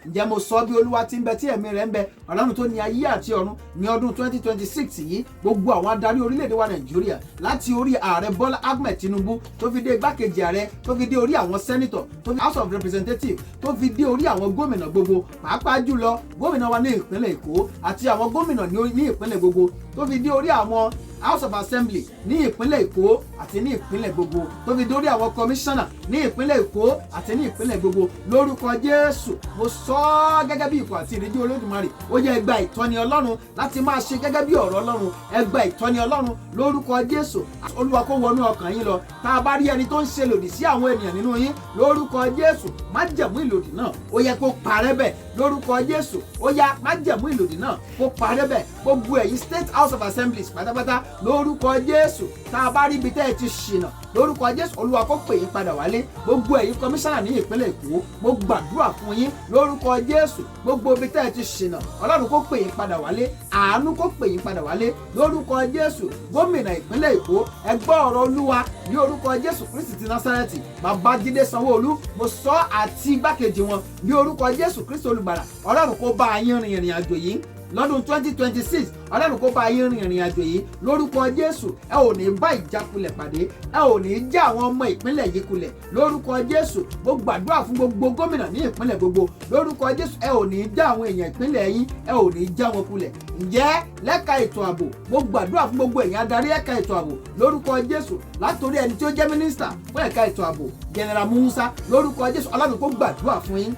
Ǹjẹ́ mo sọ bí Olúwa ti ń bẹ tí ẹ̀mí rẹ̀ ń bẹ, Ọlọ́run tó ní ayé àti ọ̀run, ní ọdún 2026 yìí, gbogbo àwọn adarí orílẹ̀-èdè wa Nàìjíríà, láti orí Ààrẹ Bọ́lá Ahmed Tinubu tó fi dé igbákejì ààrẹ, tó fi dé orí àwọn senator, tó fi House of Representatives, tó fi dé orí àwọn gómìnà gbogbo, pàápàá jùlọ gómìnà wa ní ìpínlẹ̀ Èkó àti àwọn gómìnà ní ìpínlẹ̀ gbogbo, tó fi dé orí àwọn House of Assembly ní ìpínlẹ̀ Èkó àti ní ìpínlẹ̀ gbogbo, tó fi dórí àwọn kọmíṣánná ní ìpínlẹ̀ Èkó àti ní ìpínlẹ̀ gbogbo, lórúkọ Jésù, mo sọ ọ́ gẹ́gẹ́ bí ikọ̀ àti ìríjú Olódùmarè, ó yẹ ẹ gba ìtọ́ni Ọlọ́run láti máa ṣe gẹ́gẹ́ bí ọ̀rọ̀ Ọlọ́run. Ẹ gba ìtọ́ni Ọlọ́run lórúkọ Jésù. Olúwa kó wọnú ọkàn yín lọ. Tá a bá rí ẹni tó ń ṣe lòdì sí àwọn ènìyàn nínú yín, lórúkọ Jésù, májẹ̀mú ìlòdì náà, ó yẹ kó parẹ́ bẹ́ẹ̀ lórúkọ Jésù. Ó yá, májẹ̀mú ìlòdì náà kó parẹ́ bẹ́ẹ̀. Gbogbo ẹ̀yin State House of Assemblies pátápátá, lórúkọ Jésù, tá a bá rí ibi tẹ́ ẹ ti ṣìnà, lórúkọ Jésù, Olúwa kó pè yín padà wálé. Gbogbo ẹ̀yin kọmíṣánná ní ìpínlẹ̀ Èkó, mo gbàdúrà fún yín lórúkọ Jésù, gbogbo ibi tẹ́ ẹ ti ṣìnà, Ọlọ́run kó pè yín padà wálé, àánú kó pè yín padà wálé lórúkọ Jésù. Gómìnà ìpínlẹ̀ Èkó, ẹ gbọ́ ọ̀rọ̀ Olúwa ní orúkọ Jésù Kristi ti Násárẹ́tì. Babájídé Sanwó-Olú, mo sọ, àti igbákejì wọn, ní orúkọ Jésù Kristi olùgbàlà, Ọlọ́run kó bá yín rin ìrìn àjò yìí lọ́dún 2026. Ọlọ́run kó bá yín rin ìrìn àjò yìí lórúkọ Jésù. Ẹ ò ní bá ìjákulẹ̀ pàdé, ẹ ò ní já àwọn ọmọ ìpínlẹ̀ yìí kulẹ̀ lórúkọ Jésù. Mo gbàdúrà fún gbogbo gómìnà ní ìpínlẹ̀ gbogbo lórúkọ Jésù, ẹ ò ní já àwọn èèyàn ìpínlẹ̀ yín, ẹ ò ní já wọn kulẹ̀. Ǹjẹ́ lẹ́ka ètò ààbò, mo gbàdúrà fún gbogbo èèyàn adarí ẹ̀ka ètò ààbò lórúkọ Jésù, látòrí ẹni tí ó jẹ́ mínísítà fún ẹ̀ka ètò ààbò, General Musa, lórúkọ Jésù, Ọlọ́run kó gbàdúrà fún yín.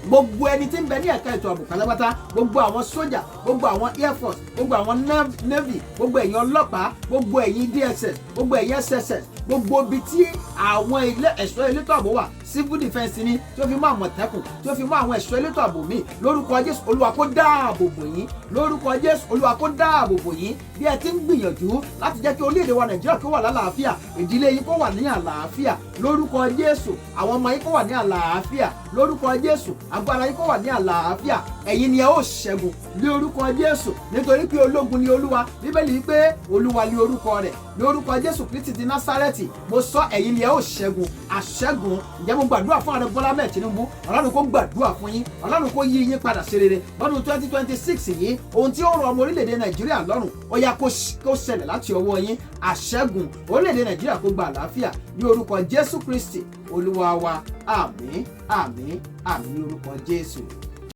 Gbogbo ẹni tí ń bẹ ní ẹ̀ka ètò ààbò pátápátá, gbogbo àwọn sójà, gbogbo àwọn air force, gbogbo àwọn navy, gbogbo ẹ̀yin ọlọ́pàá, gbogbo ẹ̀yin DSS, gbogbo ẹ̀yin SSS, gbogbo ibi tí àwọn ilé ẹ̀ṣọ́ elétò ààbò wà, civil defence ni, tí ó fi mọ́ Àmọ̀tẹ́kùn, tí ó fi mọ́ àwọn ẹ̀ṣọ́ elétò ààbò míì, lórúkọ Jésù, Olúwa kó dáàbò bò yín. Lórúkọ Jésù, Olúwa kó dáàbò bò yín bí ẹ ti ń gbìyànjú láti jẹ́ kí orílẹ̀-èdè wa Nàìjíríà kó wà lálàáfíà, ìdílé yín kó wà ní àlàáfíà lórúkọ Jésù, àwọn ọmọ yín kó wà ní àlàáfíà lórúkọ Jésù, agbára yín kó wà ní àlàáfíà. Ẹ̀yin ni ẹ ó ṣẹ́gun ní orúkọ Jésù, nítorí pé ológun ni Olúwa. Bíbélì wípé Olúwa ní orúkọ rẹ̀. Ní orúkọ Jésù Kristi ti Násárẹ́tì, mo sọ, ẹ̀yin ni ẹ ó ṣẹ́gun àṣẹ́gun. Ǹjẹ́ mo gbàdúrà fún Ààrẹ Bọ́lá mẹ́ẹ̀ Tinubu, Ọlọ́run kó gbàdúrà fún yín, Ọlọ́run kó yí yín padà sí rere lọ́dún 2026 yìí. Ohun tí ó rọ ọmọ orílẹ̀-èdè Nàìjíríà lọ́rùn, ó yá, kó ṣẹlẹ̀ láti ọwọ́ yín. Àṣẹ́gun, orílẹ̀-èdè Nàìjíríà kó gba àlàáfíà ní orúkọ Jésù Kristi Olúwa wa. Àmín, àmín, àmín ní orúkọ Jésù.